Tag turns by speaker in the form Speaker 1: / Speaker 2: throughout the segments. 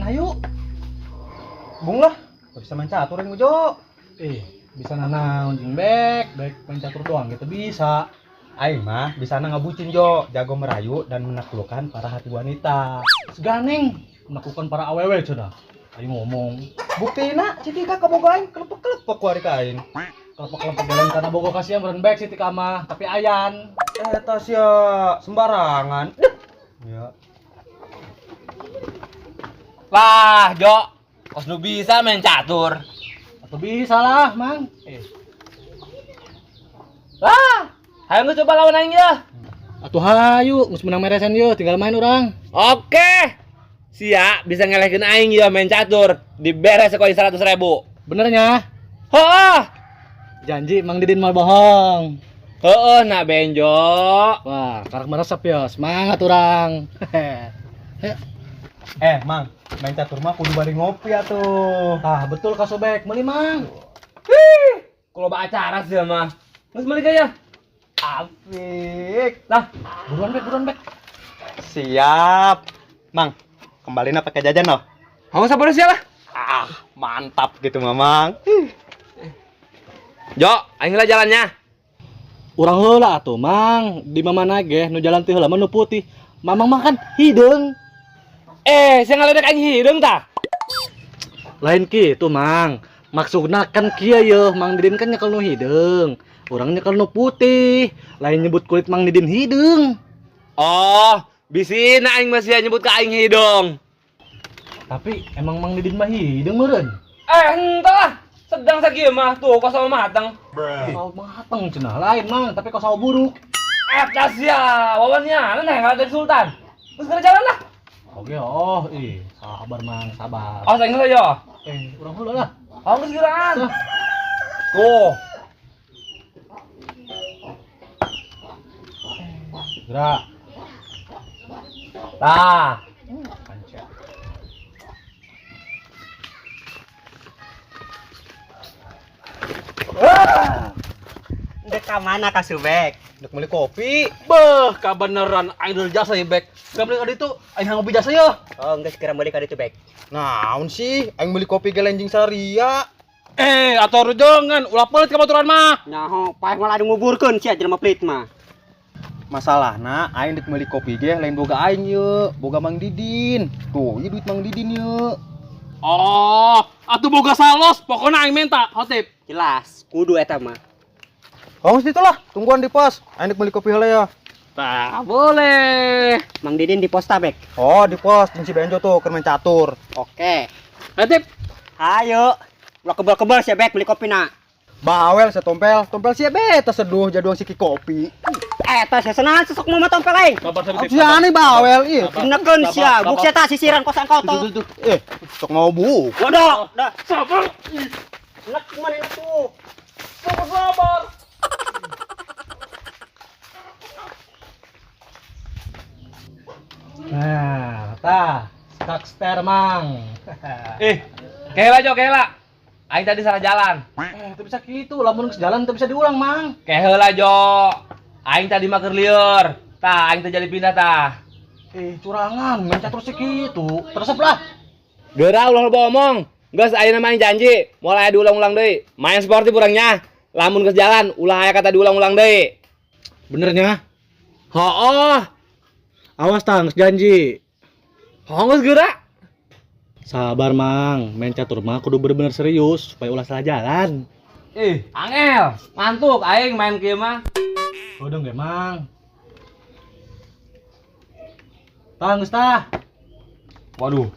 Speaker 1: Main hayu.
Speaker 2: Bung lah, gak bisa main catur yang Jo.
Speaker 1: Bisa nanaon jeung Bek, baik main catur doang gitu bisa.
Speaker 2: Aing mah bisa ngabucin Jo, jago merayu dan menaklukkan para hati wanita.
Speaker 1: Seganeng menaklukkan para awewe cenah. Aing ngomong.
Speaker 2: Buktina si Tika kabogo aing kelepek-kelepek ku ari ka aing.
Speaker 1: Kelepek-kelepek jalan karena bogo kasihan meureun Bek si Tika mah, tapi ayan.
Speaker 2: Eta sia sembarangan. Ya.
Speaker 3: Wah, Jo, kos nu bisa main catur.
Speaker 1: Atau bisa lah, Mang.
Speaker 3: Lah, hayu geus coba lawan aing ya.
Speaker 1: Atuh hayu, geus menang meresen yeuh, tinggal main urang.
Speaker 3: Oke. Sia bisa ngelehkeun aing ya main catur, diberes koin 100.000.
Speaker 1: Benernya?
Speaker 3: Heeh.
Speaker 1: Janji Mang Didin mal bohong.
Speaker 3: Heeh, nak Benjo.
Speaker 1: Wah, karak meresep ya, semangat urang.
Speaker 2: Mang, main catur mah kudu bari ngopi atuh.
Speaker 1: Tah, betul Kak Sobek, meuli Mang.
Speaker 3: Hih, kalau acara sih mah. Geus meuli ya.
Speaker 2: Asik.
Speaker 3: Lah,
Speaker 1: buruan Bek, buruan Bek.
Speaker 2: Siap. Mang, kembaliin pakai jajan loh.
Speaker 3: Kamu sabar sih lah.
Speaker 2: Ah, mantap gitu Mamang.
Speaker 3: Jo, aing lah jalannya.
Speaker 1: Urang heula atuh Mang, di mamana ge nu jalan teh heula mah nu putih. Mamang mah kan hideung.
Speaker 3: Saya ngaledek aing hideung tah.
Speaker 1: Lain kitu Mang. Maksudna kan kieu yeuh, Mang Didin kan nyekel nu hideung. Urang nyekel nu putih. Lain nyebut kulit Mang Didin hideung.
Speaker 3: Oh, bisina aing masih nyebut ka aing hideung.
Speaker 1: Tapi emang Mang Didin mah hideung meureun.
Speaker 3: Henteu lah. Sedang sakieu mah tuh kos sama mateng.
Speaker 1: Kosau mateng cenah lain Mang, tapi kosau buruk.
Speaker 3: Eta sia, wawannya nah ngaledek Sultan. Terus kena jalan lah.
Speaker 1: Oke, oh, ih, sabar Mang, sabar.
Speaker 3: Oh, saya ngeula yo.
Speaker 1: Urang heula lah.
Speaker 3: Oh, geus geuraan. Tuh.
Speaker 1: Gerak.
Speaker 3: Tah.
Speaker 1: Panca.
Speaker 4: Dek ka mana Kak Subek?
Speaker 2: Dek beli kopi.
Speaker 1: Beuh, kabeneran aing jasa ya, Bek. Gak beli ka ditu, aing ngopi jasa yeuh.
Speaker 4: Oh, geus kira meuli ka ditu, Bek.
Speaker 2: Naon sih, aing beli kopi gelenjing saria.
Speaker 1: Atau rujongan, ulah pelit ka baturan mah.
Speaker 4: Nyaho, paeh malah adu nguburkeun sia jelema pelit mah.
Speaker 2: Masalahna aing dek meuli kopi ge lain boga aing yeuh, boga Mang Didin. Tuh, ieu duit Mang Didin yeuh.
Speaker 1: Oh, atuh boga salos, pokona aing minta, hotip.
Speaker 4: Jelas, kudu eta mah.
Speaker 2: Oh, situ lah, tungguan di pos. Aing dek meuli kopi heula ya.
Speaker 3: Tah, boleh.
Speaker 4: Mang Didin di pos ta, Bek?
Speaker 2: Oh, di pos jeung si Benjo tuh keur main catur.
Speaker 4: Oke.
Speaker 1: Hotip.
Speaker 4: Ayo. Ulah kebel-kebel sia, Bek, beli kopi na.
Speaker 2: Bawel sia tompel, tompel sia beta seduh jaduang siki kopi.
Speaker 4: Eta sia senang sesok mau tompel aing.
Speaker 1: Sabar, sabar,
Speaker 2: Sia aneh bawel ieu.
Speaker 4: Dinekeun sia, buk sia tah sisiran kosan kau tuh.
Speaker 2: Sok mau bu.
Speaker 4: Bodoh, dah.
Speaker 1: Sabar.
Speaker 4: Nek mana tuh?
Speaker 1: Sabar, sabar. Nah, tah, skak ster Mang.
Speaker 3: Kela Jo, kela. Aing tadi salah jalan.
Speaker 1: Itu bisa gitu, lamun geus jalan teu bisa diulang, Mang.
Speaker 3: Keheula Jo. Aing tadi mah keur lieur. Tah, aing teh jadi pindah tah.
Speaker 1: Curangan, main catur sih gitu. Teresep lah.
Speaker 3: Geura ulah loba omong. Geus ayeuna mah aing janji, moal aya diulang-ulang deui. Main sportif urangnya. Lamun geus jalan, ulah aya kata diulang-ulang deui.
Speaker 1: Benernya?
Speaker 3: Hooh.
Speaker 1: Awas tah, geus janji.
Speaker 3: Hooh geus geura.
Speaker 1: Sabar Mang, main catur mah kudu bener-bener serius supaya ulah salah jalan.
Speaker 3: Angel, mantuk aing main kieu mah.
Speaker 1: Udah ge Mang. Tah geus tah.
Speaker 3: Waduh.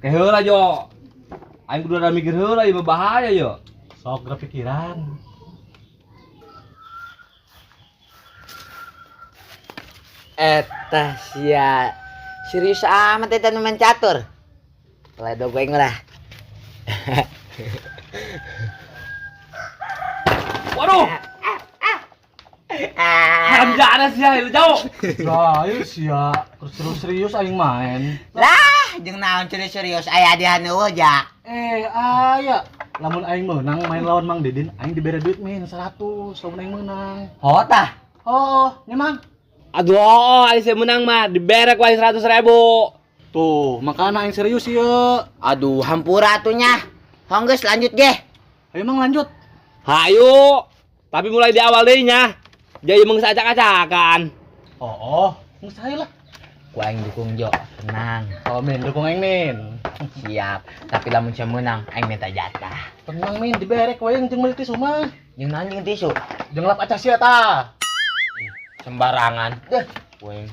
Speaker 3: Keheula Jo. Aing kudu ada mikir heula ieu bahaya yo.
Speaker 1: Sok geura pikiran.
Speaker 5: Eta sia. Serius amat eta nu main catur. Ledo gue lah.
Speaker 3: Waduh. Haram jadah sia, lu jauh.
Speaker 1: Lah, ieu sia terus serius aing main.
Speaker 5: Lah, jeung naon serius aya dihan eueuh ja.
Speaker 1: Aya. Lamun aing menang main lawan Mang Didin, aing dibere duit min 100 lamun aing menang.
Speaker 5: Oh tah.
Speaker 1: Oh, nya Mang.
Speaker 3: Aduh, oh, aing sia menang mah diberek wae 100.000.
Speaker 1: Tuh, makana aing serius ieu.
Speaker 5: Aduh, hampura atuh nya. Hong geus lanjut ge.
Speaker 1: Ayo Mang lanjut.
Speaker 3: Hayu. Tapi mulai di awal deui nya. Jadi mung acak-acakan.
Speaker 1: Oh, geus hayu lah.
Speaker 5: Ku aing dukung Jo, tenang.
Speaker 1: Oh, Min, dukung aing, Min.
Speaker 5: Siap. Tapi lamun sia menang, aing minta jatah.
Speaker 1: Tenang, Min, diberek wae jeung meuli tisu mah.
Speaker 5: Jeung naon jeung tisu?
Speaker 1: Jeung lap acah sia tah.
Speaker 5: Sembarangan. Deh, ku aing.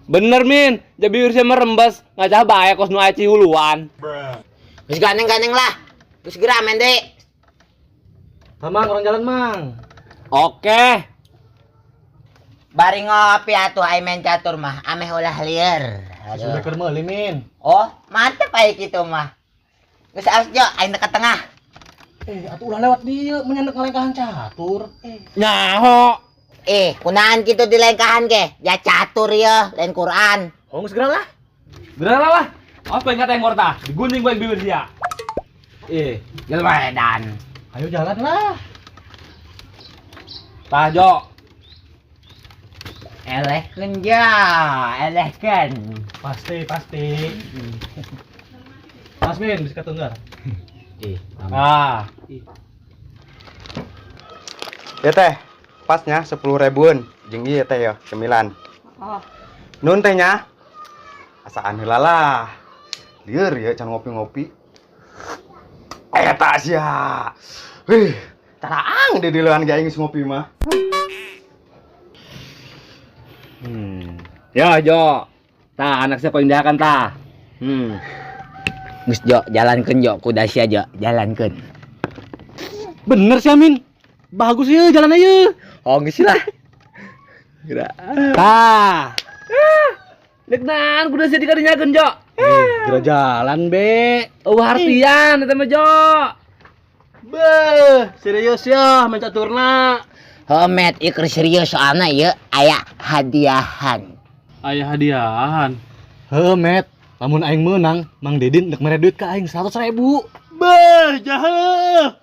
Speaker 3: Bener Min, jadi bibir sia merembes, ngacah bae kos nu aya cihuluan.
Speaker 5: Geus gandeng-gandeng lah. Geus geura main deui.
Speaker 1: Tah, Mang, orang jalan, Mang.
Speaker 3: Oke.
Speaker 5: Bari ngopi atuh aing main catur mah, ameh ulah lieur.
Speaker 1: Si Subek keur meuli, Min.
Speaker 5: Oh, mantep aing kitu mah. Geus awas Jo, aing ke tengah.
Speaker 1: Eh, atuh ulah lewat dieu, menyandek ngalengkahan catur. Eh,
Speaker 3: Nyaho.
Speaker 5: Eh, kunaan kitu di lengkahan ge? Ya catur ya, lain Quran.
Speaker 1: Oh, geus geura lah.
Speaker 3: Geura lah. Apa yang kata yang korta? Digunting bae bibir sia.
Speaker 5: Eh, jelema edan.
Speaker 1: Ayo jalan lah.
Speaker 3: Tah Jo.
Speaker 5: Elehkeun ja, elehkeun.
Speaker 1: Pasti, pasti. Mas Min, bisa ketunggal.
Speaker 5: Eh,
Speaker 3: Ah.
Speaker 2: Ya teh, pasnya 10 ribuan. Jeung ieu teh ya, cemilan.
Speaker 4: Oh.
Speaker 2: Nun teh nya. Asaan heula lah. Lieur ya can ngopi-ngopi. Eta sia. Wih, caraang di diluan ge aing geus ngopi mah.
Speaker 3: Ya Jo. Tah anak siapa yang diakan tah.
Speaker 5: Geus Jo, jalankeun Jo, kuda sia Jo, jalankeun.
Speaker 1: Bener sih, Amin. Bagus ya jalan aja.
Speaker 5: Oh, geus lah. Geura.
Speaker 1: Tah.
Speaker 3: Dek naon kuda sia dikarinyakeun Jo.
Speaker 1: Eh, geura jalan, Be.
Speaker 3: Eueuh artian eta mah Jo.
Speaker 1: Beuh, serius ya main caturna.
Speaker 5: Homet, ieu keur serius soalna ieu aya hadiahan.
Speaker 1: Aya hadiahan. Heuh, Met. Lamun aing meunang, Mang Didin dek mere duit ka aing 100.000. Beuh, jahe.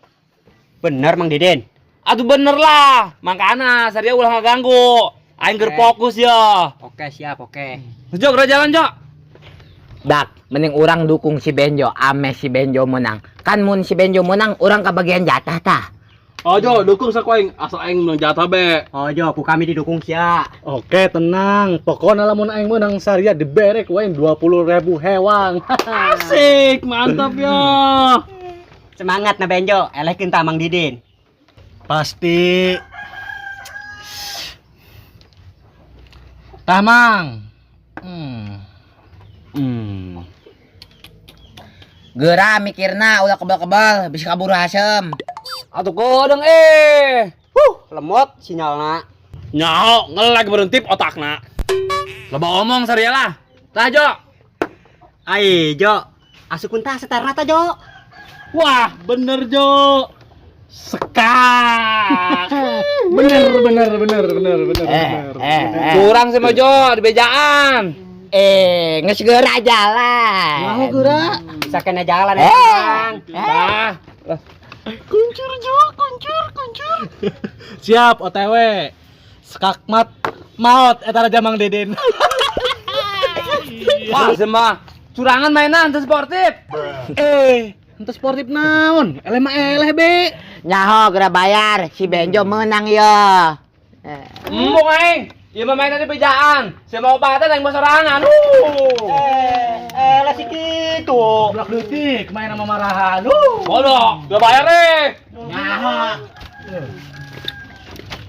Speaker 4: Bener Mang Didin.
Speaker 3: Atuh bener lah. Makana saria ulah ngaganggu. Aing keur fokus ya.
Speaker 4: Oke, siap, oke.
Speaker 3: Jo, geura jalan Jo.
Speaker 5: Dak, mending urang dukung si Benjo, ame si Benjo menang. Kan mun si Benjo menang, urang kebagian jatah tah.
Speaker 3: Oh Jo, dukung saku aing, asal aing menang jatah be.
Speaker 4: Oh Jo, ku kami didukung sia.
Speaker 1: Oke, tenang. Pokoknya lamun aing meunang saria diberek wae 20.000 hewang.
Speaker 3: Asik, mantap ya.
Speaker 4: Semangat na Benjo, elehkeun tah Mang Didin.
Speaker 1: Pasti. Tah, Mang.
Speaker 5: Geura mikirna ulah kebal-kebal, bisa kabur asem.
Speaker 3: Atuh kodeng eh.
Speaker 4: Lemot sinyalna.
Speaker 3: Nyaho, ngelag berhenti otakna. Loba omong saria lah. Tah Jo.
Speaker 4: Ai Jo, asukun tah setarna tah Jo.
Speaker 3: Wah, bener Jo. Sekak.
Speaker 1: Bener, bener, bener, bener, bener,
Speaker 5: Eh,
Speaker 1: bener.
Speaker 5: eh, eh.
Speaker 3: Kurang sama Jo di bejaan.
Speaker 5: Eh, geus geura jalan.
Speaker 1: Mau geura.
Speaker 4: Bisa kena jalan
Speaker 5: Eh.
Speaker 4: ya, Bang.
Speaker 3: Tah.
Speaker 1: Kuncur Jo, kuncur, kuncur. Siap, OTW. Skakmat maot eta raja Mang Didin.
Speaker 3: Wah, semua curangan mainan teu sportif.
Speaker 1: Eh, henteu sportif naon? Eleh mah eleh be.
Speaker 5: Nyaho geura bayar, si Benjo menang ya. Eh.
Speaker 3: Embung aing. Ieu mah mainan di bejaan. Sia mau obatan aing mah sorangan.
Speaker 4: Eh, lah si kitu.
Speaker 1: Blak leutik main sama marahan.
Speaker 3: Bodoh, udah bayar deh.
Speaker 5: Nyaho.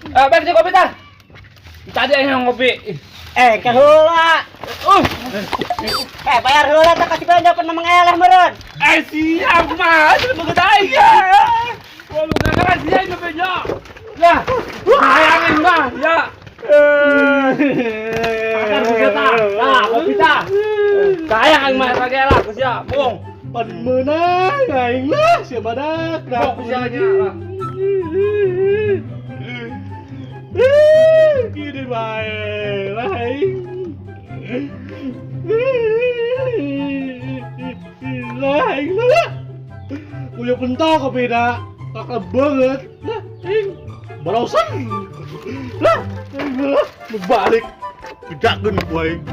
Speaker 3: Eh, bek si kopi tah. Tadi aing yang ngopi.
Speaker 4: Eh, ke heula. Eh, bayar heula tah kasih Benjo pernah mengeleh meureun.
Speaker 3: Eh, siap kumaha sih begitu aing. Wah, lu gara sia ini Benjo. Lah, hayang aing mah, ya. Makan ku tah. Tah, kopi tah. Sayang aing mah eta ge lah ku sia. Bung.
Speaker 1: Pan meunang aing lah sia badak.
Speaker 3: Bung ku sia nya lah.
Speaker 1: Gini bae lah aing. Lah aing lah. Punya pentok kopi dah. Kakak banget. Lah aing. Barosan. Lah, balik. Bejakeun ku aing.